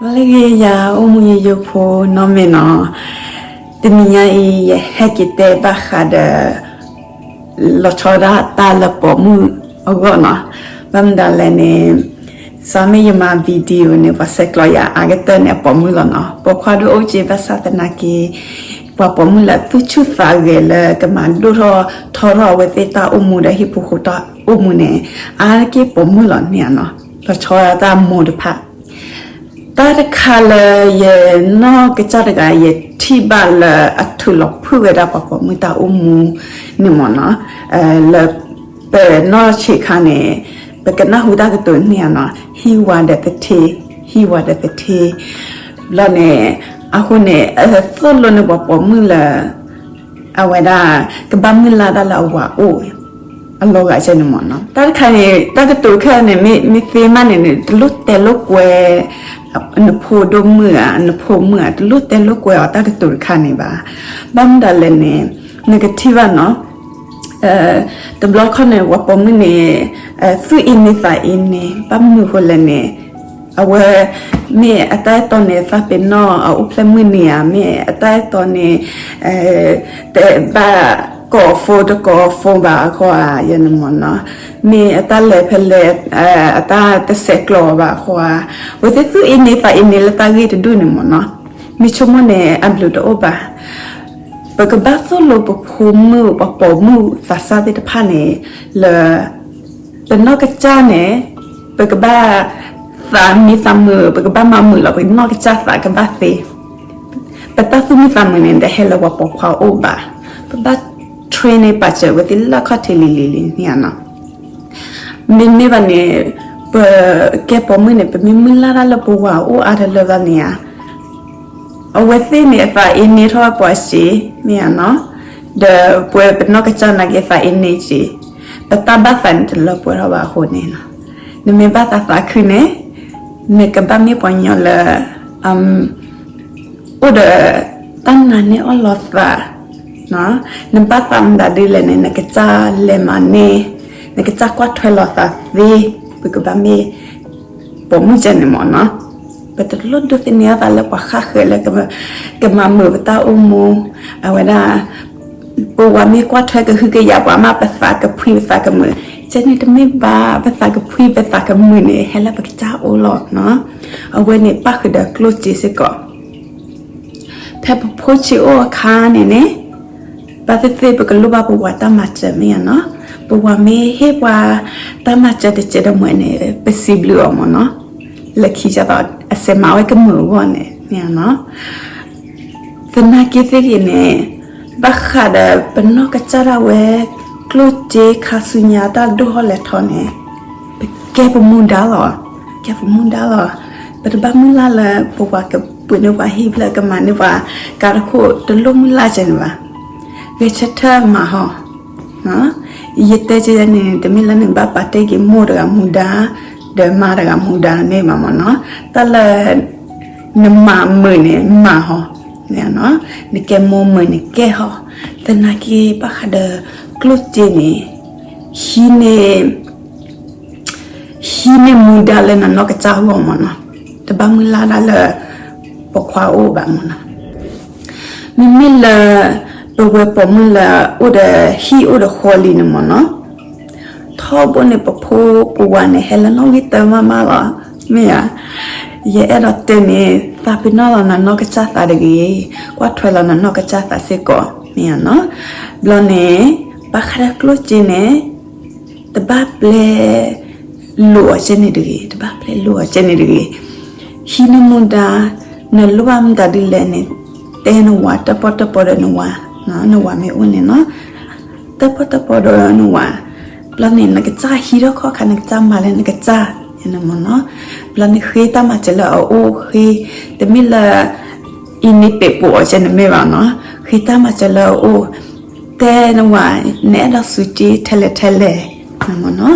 လၢဂ့ၤ ယၤအိၣ်မူယိယိဖိနီၢ်မ့ၢ်နီၤ, တနံၤညါအံၤ ယဟဲက့ၤတဲဘၣ်ဃးဒီး လီၤဆီဒၣ်တၢ်လၢပိာ်မုၣ်အဂီၢ်နီၤ. ဘၣ်မနုၤလဲၣ်န့ၣ် စးမ့ၢ်ယမၤ video န့ၣ် ပှၤဆဲးကျိးယၤအါကတၢၢ်န့ၣ် အပိာ်မုၣ်လီၤနီၤ. ပိာ်ခွါဒိၣ်အိၣ်က့ဘၣ်ဆၣ်သနာ်က့ ပှၤပိာ်မုၣ်လၢသူၣ်ဆူၣ်သးဂဲၤလၢကမၤဒိၣ်ထီၣ်ထီထီၣ်အဝဲသ့ၣ်တၢ်အိၣ်မူဒီးဟံၣ်ဖိဃီတၢ်အိၣ်မူန့ၣ် အါတက့ၢ်ပိာ်မုၣ်လီၤန့ၣ်နီၤ. လီၤဆီဒၣ်တၢ်မိၢ်တဖၣ် တၢ်တခါလၢယနီၢ်ကစၢ်တဂၤ ယထံၣ်ဘၣ်လၢအထုးလီၤဖုၣ်ဝဲဒၣ်ပှၤပိာ်မုၣ်တၢ်အိၣ်မူန့ၣ်မ့ၢ်နီၤ, လၢပနီၢ်ဆံးခါန့ၣ် ပကနၢ်ဟူတၢ်ကတိၤန့ၣ်နီၤ, ဟံၣ်ဝါဒီးသထ့, ဟံၣ်ဝါဒီးသထ့, ဘျီန့ၣ် အဃိန့ၣ် သိၣ်လိန့ၣ်ပှၤပိာ်မုၣ်လၢ အဝဲဒၣ် ကဘၣ်မုၢ်လၢ်ဒၣ်လၢအဝၤအိၣ် အလီၤဂာ်ကဲန့ၣ်မ့ၢ်နီၤ. တၢ်တခါန့ၣ် တၢ်ကတိၤတခါန့ၣ် မ့ၢ်သ့မးန့ၣ်န့ၣ် တလိၣ်တဲလိာ်ကွဲ နဖိဒိၣ်မုၣ်ဧါ နဖိမုၣ်ဧါ တလိၣ်တဲလိာ်ကွဲအီၤတၢ်ကတိၤတခါန့ၣ်ဘၣ်. ဘၣ်မနုၤလဲၣ်န့ၣ် နကထံၣ်ဘၣ်နီၤ, တဘျီခီန့ၣ် ပှၤပိာ်မုၣ်န့ၣ် သူၣ်အ့န့သးအ့န့ ဘၣ်မနုၤဃိလဲၣ်န့ၣ် အဝဲ မ့ၢ်အတၢ်အဲၣ်တီန့ၣ် သးပ့ၤနီၣ်အအိၣ်ဖျဲၣ်မုၢ်နံၤဧါ, မ့ၢ်အတၢ်အဲၣ်တီန့ၣ် တဘၣ်ကိး phone တကိး phone ဘၣ်အဃိဧါ ယဲန့ၣ်မ့ၢ်နီၤ, မ့ၢ်အတၢ်လဲၤဖဲလဲၣ် အတၢ်တဆဲးကျိးဘၣ်အဃိဧါ, အဝဲသ့ၣ်သူၣ်အ့န့သးအ့န့လၢတၢ်ဂ့ၢ်တဒူၣ်န့ၣ်မ့ၢ်နီၤ, မ့ၢ်ဆိကမိၣ်န့ၣ် အဘျုးတအိၣ်ဘၣ်. ပကဘၣ်သိၣ်လိပဖိမုၣ် ပှၤပိာ်မုၣ်သးစၢ်သ့ၣ်တဖၣ်န့ၣ် လၢ ပနီၢ်ကစၢ်န့ၣ် ပကဘၣ်သးမံသးမုာ် ပကဘၣ်မၤမုာ်လီၤ ပနီၢ်ကစၢ်သးကဘၣ်သ့, ပတၢ်သူၣ်မံသးမုာ်န့ၣ် တဟဲလၢပှၤပိာ်ခွါအိၣ်ဘၣ်, ပဘၣ် train န့ၣ် ပာ်စၢၤဝဲသ့ၣ်လၢခီၣ်ထံးလံၤလံၤလံၤန့ၣ်နီၤ. မ့မ့ၢ်ဘၣ်န့ၣ် ပကဲပိာ်မုၣ်န့ၣ် ပမ့ၢ်မုၢ်လၢ်တၢ်လၢပဝၤအိၣ်အါတလၢဘၣ်န့ၣ်ဧါ အဝဲသ့ၣ်န့ၣ် အသးအ့န့ထီၣ်ပှၤစ့ၢ် မ့ၢ်ဧါနီၤ, ဒီးပဝဲပနီၢ်ကစၢ်နာ်က့ အသးအ့န့စ့ၢ်, ပတၢ်ဘၣ်သးန့ၣ် တလၢပှဲၤထီၣ်ဘၣ်အဃိန့ၣ်, နမ့ၢ်ဘၣ်သးသးခုန့ၣ် နကဘၣ်မ့ၢ်ပှၤကညီလၢ အိၣ်ဒီးတၢ်နာ်န့ၢ်အီၣ်လီၤသး, နဘၣ်သးမတၤဒ်လဲၣ်န့ၣ် နကစၢ်လဲၤမၤန့ၢ်, နကစၢ်ကွၢ်ထွဲလီၤသးသ့, ပကဘၣ်မ့ၢ်ပိာ်မုၣ်ကဲန့ၣ်မ့ၢ်နီၤ. ပတလိၣ်ဒိးသန့ၤအသးလၢပှၤဃၣ်ဃၢၤလၢ ကမၤမုာ်ပတၢ်အိၣ်မူ, အဝဲဒၣ် ပဝၤမ့ၢ်ကွၢ်ထွဲကဟုကယာ်ပှၤမး ပသးကဖှံပသးကမုာ်, ကဲန့ၣ်တမ့ၢ်ဘၣ် ပသးကဖှံပသးကမုာ်န့ၣ် ဟဲလၢပကစၢ်အိၣ်လီၤနီၤ. အဝဲန့ၣ်ပၣ်ဃုာ်ဒီးကျိၣ်စ့စ့ၢ်ကီး ဖဲပဖိဆံးအိၣ်အခါန့ၣ်န့ၣ် ဘၣ်သ့ၣ်သ့ၣ်ပကလိၣ်ဘၣ်ပဝၤတၢ်မၤစၢၤမ့ၢ်ဧါနီၤ. ပဝၤမ့ၢ်ဟ့ၣ်ပှၤတၢ်မၤစၢၤတစဲးတမှဲၤန့ၣ် ပစံးဘျုးအီၤမ့ၢ်နီၤ. လၢခံကသိး အစဲးမၤဝဲကမုာ်အဂီၢ်န့ၣ်မ့ၢ်ဧါနီၤ. သနာ်က့သ့ၣ်ဂ့ၤန့ၣ် ဘၣ်ဃးဒီးပနီၢ်ကစၢ်ဒၣ်ဝဲ ကျိၣ်စ့ခါဆူညါတၢ်ဒိၣ်ဟီၣ်လဲၤထီန့ၣ် ပကဲပမူဒါလီၤ, ကဲပမူဒါလီၤ. ပတဘၣ်မုၢ်လၢ်လၢ ပဝၤကပှ့ၤန့ၢ်ပှၤဟံၣ်ဖျၢၣ် ကမၤန့ၢ်ပှၤကါတခိၣ် တလိၣ်မုၢ်လၢ်ကဲန့ၣ်ဘၣ်. ဂဲၤဆၢထၢၣ်မၤဟီ ယတဲကဲန့ၣ် တမ့ၢ်လၢနကဘၣ်ပာ်တ့ၢ်က့ၤမိၢ်တဂၤမူဒါ ဒီးမါတဂၤမူဒါမ့ၢ်ဘၣ်မ့ၢ်နီၤ. တၢ်လၢ နမၤမုာ်န့ၣ်မၤဟီ, နကဲမိၢ်မုာ်န့ၣ်ကဲဟီ. သနာ်က့ဘၣ်ဃးဒီးကျိၣ်စ့န့ၣ် ဟံးန့ၢ် ဟံးန့ၢ်မူဒါလၢနနီၢ်ကစၢ်အဂီၢ်မ့ၢ်နီၤ, တဘၣ်မုၢ်လၢ်ဒၣ်လၢ ပိာ်ခွါအိၣ်ဘၣ်မ့ၢ်နီၤ. မ့မ့ၢ်လၢ ပဝဲပိာ်မုၣ်လၢအိၣ်ဒီးဟံၣ်အိၣ်ဒီးဃီလံန့ၣ်မ့ၢ်နီၤ, ထီဘိန့ၣ် ပဖိပဝၤန့ၣ် ဟဲလၢနီၣ်ဂံၢ်တၢမးမးလီၤ, မ့ၢ်ဧါ. ယအဲၣ်ဒိးတဲန့ၣ် သးပ့ၤနီၣ်လီၤနနီၢ်ကစၢ်သးတဂ့ၤ, ကွၢ်ထွဲလီၤနနီၢ်ကစၢ်သးစ့ၢ်ကီး မ့ၢ်ဧါနီၤ. ဘျီန့ၣ် ဘၣ်ဃးဒီးကျိၣ်စ့န့ၣ် တဘၣ်ပျဲလိာ်အီၤကဲန့ၣ်တဂ့ၤ, တဘၣ်ပျဲလိာ်အီၤကဲန့ၣ်တဂ့ၤ. ဟံးန့ၢ်မူဒါ နလိၣ်ဘၣ်မတၤဒ်လဲၣ်န့ၣ် တဲနဝၤတၢၣ်ပီၣ်တၢၣ်ပီဒီးနဝၤ, နဝၤမ့ၢ်အိၣ်န့ၣ်နီၤ, တၢၣ်ပီၣ်တၢၣ်ပီဒီးနဝၤ. ဘျီန့ၣ် နကစၢ်ဟံးထီၣ်ခီၣ်ခါ နကစၢ်မၤလၢနကစၢ်န့ၣ်မ့ၢ်နီၤ. ဘျီန့ၣ်ဃ့တၢ်မၤစၢၤလၢအအိၣ်, ဃ့ တမ့ၢ်လၢ အံၤန့ၣ်ပဲာ်ပိာ်အီၤကဲန့ၣ်မ့ၢ်ဘၣ်နီၤ, ဃ့တၢ်မၤစၢၤလၢအအိၣ်, တဲနဝၤ နအဲၣ်ဒိးစူးက့ထဲလဲၣ်ထဲလဲၣ်မ့ၢ်နီၤ.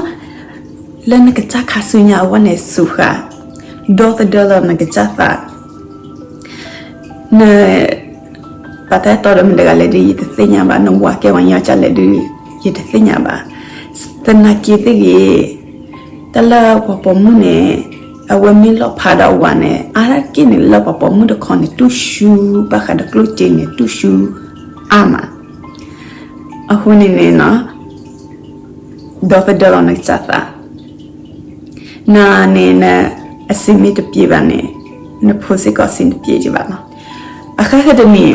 လၢနကစၢ်ခါဆူညါအဂီၢ်န့ၣ် စူးဃာ် ဒီသဒၢလီၤနကစၢ်သး န ပာ်တၢ်အဲၣ်တီဒီးမတၤတဂၤလဲၣ်ဒီး ယတသ့ၣ်ညါဘၣ်, နဝၤကဲပှၤကညီကၢ်လဲၣ်ဒီး ယတသ့ၣ်ညါဘၣ်. သနာ်က့သ့ၣ်ဂ့ၤ, တၢ်လၢပှၤပိာ်မုၣ်န့ၣ် အဝဲမ့ၢ်လီၤဖးဒီးဝၤန့ၣ် အါတက့ၢ်န့ၣ် လၢပှၤပိာ်မုၣ်တခီန့ၣ် တူၢ်ဆူ ဘၣ်ဃးဒီးကျိၣ်စ့န့ၣ် တူၢ်ဆူအါမး. အဃိန့ၣ်န့ၣ်နီၤ ဒီသဒၢလီၤနကစၢ်သး, နၤန့ၣ် နအစံမ့ၢ်တပျ့ၤဘၣ်န့ၣ် နဖိစ့ၢ်ကီးစံတပျ့ၤကဘၣ်လီၤ. အဃၣ်ဃၢၤတနံၤ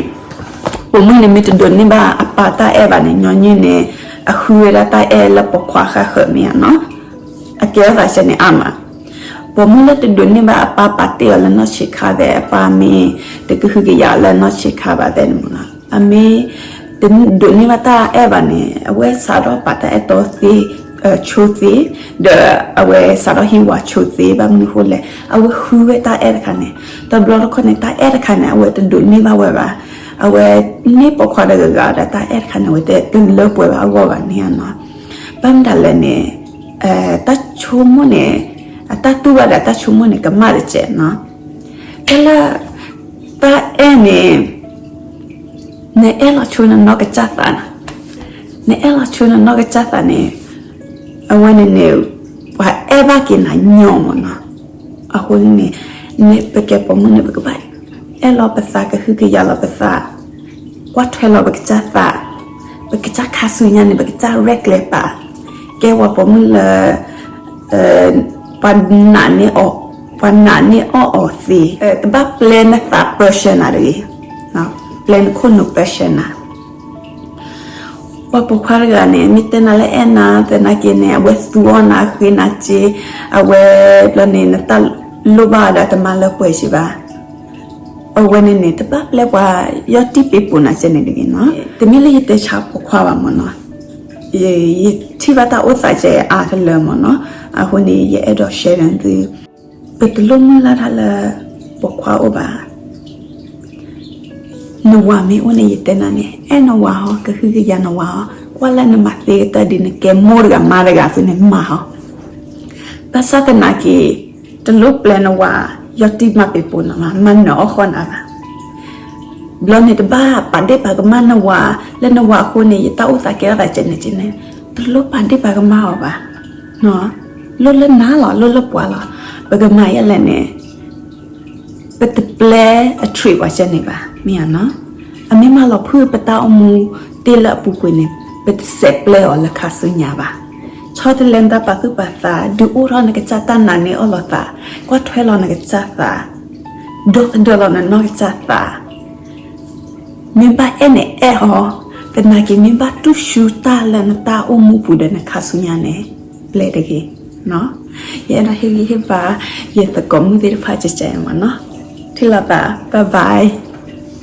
ပိာ်မုၣ်န့ၣ်မ့ၢ်တဒိးန့ၢ်ဘၣ်အပၢ်တၢ်အဲၣ်ဘၣ်န့ၣ် ညီနုၢ်န့ၣ် အဃုဝဲဒၣ်တၢ်အဲၣ်လၢပိာ်ခွါဃၣ်ဃၢၤမ့ၢ်ဧါနီၤ. အကဲထီၣ်သးစဲန့ၣ်အါမး. ပိာ်မုၣ်လၢတဒိးန့ၢ်ဘၣ်အပၢ်ပာ်တ့ၢ်အီၤလၢနီၢ်ဆံးခါသဲး အပၢ်မ့ၢ်တကဟုကယာ်လၢနီၢ်ဆံးခါဘၣ်သဲးန့ၣ်မ့ၢ်နီၤ အမ့ၢ်တဒိးန့ၢ်ဘၣ်တၢ်အဲၣ်ဘၣ်န့ၣ် အဝဲစးထီၣ်ပာ်တၢ်အဲၣ်တီသ့ ဆိသ့, ဒီးအဝဲစးထီၣ်ဟံးဝၤဆိသ့ ဘၣ်မနုၤဃိလဲၣ် အဝဲဃုဝဲတၢ်အဲၣ်တခါန့ၣ် တဘျီတခီၣ်န့ၣ် တၢ်အဲၣ်တခါန့ၣ် အဝဲတဒိးန့ၢ်ဘၣ်ဝဲဘၣ်. အဝဲန့ၢ်ပိာ်ခွါတဂၤဂၤဒီးတၢ်အဲၣ်တခါန့ၣ် အဝဲတလၢပှဲၤဘၣ်အဂီၢ်ဘၣ်န့ၣ်နီၤ. ဘၣ်မတၤလဲၣ်န့ၣ် တၢ်ဆိကမိၣ်န့ၣ် အတၢ်တူၢ်ဘၣ်ဒီးတၢ်ဆိကမိၣ်န့ၣ် ကမၣ်တစဲးနီၤ. တၢ်လၢ တၢ်အဲၣ်န့ၣ် နအဲၣ်လီၤဆိနနီၢ်ကစၢ်သးနီၤ, နအဲၣ်လီၤဆိနနီၢ်ကစၢ်သးန့ၣ် အဝဲန့ၣ်န့ၣ် ပှၤအဲၣ်ဘၣ်က့ၤနၤညီမ့ၢ်နီၤ. အဃိန့ၣ် ပကဲပိာ်မုၣ်န့ၣ် ပကဘၣ်အဲၣ်လီၤပသး ကဟုကယာ်လီၤပသး ကွၢ်ထွဲလီၤပကစၢ်သး, ပကစၢ်ခါဆူညါန့ၣ် ပကစၢ်ရဲၣ်ကျဲၤပာ်, ကဲဝဲပိာ်မုၣ်လၢ ပှၤနာ်န့ၢ်အီၣ်, ပှၤနာ်န့ၢ်အီၣ်အီၤသ့, တဘၣ်ပျဲနသးပၢဆှၢနၤတဂ့ၤ, ပျဲနခိၣ်နူာ်ပၢဆှၢနၤ. ပှၤပိာ်ခွါတဂၤန့ၣ် မ့ၢ်တဲနၤလၢအဲၣ်နၤသနာ်က့န့ၣ် အဝဲသူအီၣ်နၤဃ့နၤစ့, အဝဲဘျီန့ၣ် နတၢ်လိၣ်ဘၣ်ဒီးတမၤလၢပှဲၤစ့ၢ်ဘၣ်. အဝဲန့ၣ်န့ၣ် တဘၣ်ပျဲပှၤယီၢ်တံၢ်ပ့ၤပိာ်နၤစဲန့ၣ်တဂ့ၤနီၤ. တမ့ၢ်လၢယတဲဆါပိာ်ခွါဘၣ်မ့ၢ်နီၤ. ယထံၣ်ဘၣ်တၢ်အိၣ်သးကဲအါတလၢမ့ၢ်နီၤ. အဃိန့ၣ် ယအဲၣ်ဒိး share န့ၣ်သု, ပတလိၣ်မုၢ်လၢ်တၢ်လၢပိာ်ခွါအိၣ်ဘၣ်. နဝၤမ့ၢ်အိၣ်န့ၣ် ယတဲနၤန့ၣ် အဲၣ်နဝၤဟီ, ကဟုကယာ်နဝၤဟီ, ကွၢ်လၢနမၤသ့ကတၢၢ်ဒ်နကဲမိၢ်တဂၤမါတဂၤအသိးန့ၣ်မၤဟီ. ဘၣ်ဆၣ်သနာ်က့ တလိၣ်ပျဲနဝၤ ယီၢ်တံၢ်မၤပ့ၤပိာ်နၤဘၣ်, မၤနၢၤအီၣ်ဃီနၤဘၣ်. ဘျီန့ၣ် တဘၣ်ပာ်ဒ့ၣ်ပာ်ကမၣ်နဝၤ, လၢနဝၤအဃိန့ၣ် ယတၢ်အိၣ်သးကဲထီၣ်သးကဲန့ၣ်ကဲန့ၣ်, တလိၣ်ပာ်ဒ့ၣ်ပာ်ကမၣ်အီၤဘၣ်. လိၣ်လၢနၤလီၤ, လိၣ်လၢပှၤလီၤ. ပကမၤယဲလဲၣ်န့ၣ် ပတပျဲအ trait ပှၤစဲန့ၣ်ဘၣ်, မ့ၢ်ဧါနီၤ. အမ့ၢ်မၤလီၤဖုၣ်ပတၢ်အိၣ်မူတ့ၢ်လၢအပူၤကွံာ်န့ၣ် ပတစဲးပျဲအီၤလၢခါဆူညါဘၣ်. ဆီတလဲနတၢ်ပာ်သူၣ်ပာ်သး, ဒုးအိၣ်ထီၣ်နကစၢ်တၢ်နာ်န့ၢ်အီၣ်လီၤသး, ကွၢ်ထွဲလီၤနကစၢ်သး, ဒီသဒၢလီၤနနီၢ်ကစၢ်သး. မ့ၢ်ဘၣ်အဲၣ်န့ၣ်အဲၣ်အီၤ, သနာ်က့မ့ၢ်ဘၣ်တူၢ်ဆူတၢ်လၢနတၢ်အိၣ်မူပူၤဒီးနခါဆူညါန့ၣ် ပျဲတဂ့ၤ. ယအဲၣ်ဒိးဟ့ၣ်ဂံၢ်ဟ့ၣ်ဘါ, ယသကိးမုၣ်သ့ၣ်တဖၣ်ကကဲမ့ၢ်နီၤ. ထံၣ်လိာ်သး, bye bye.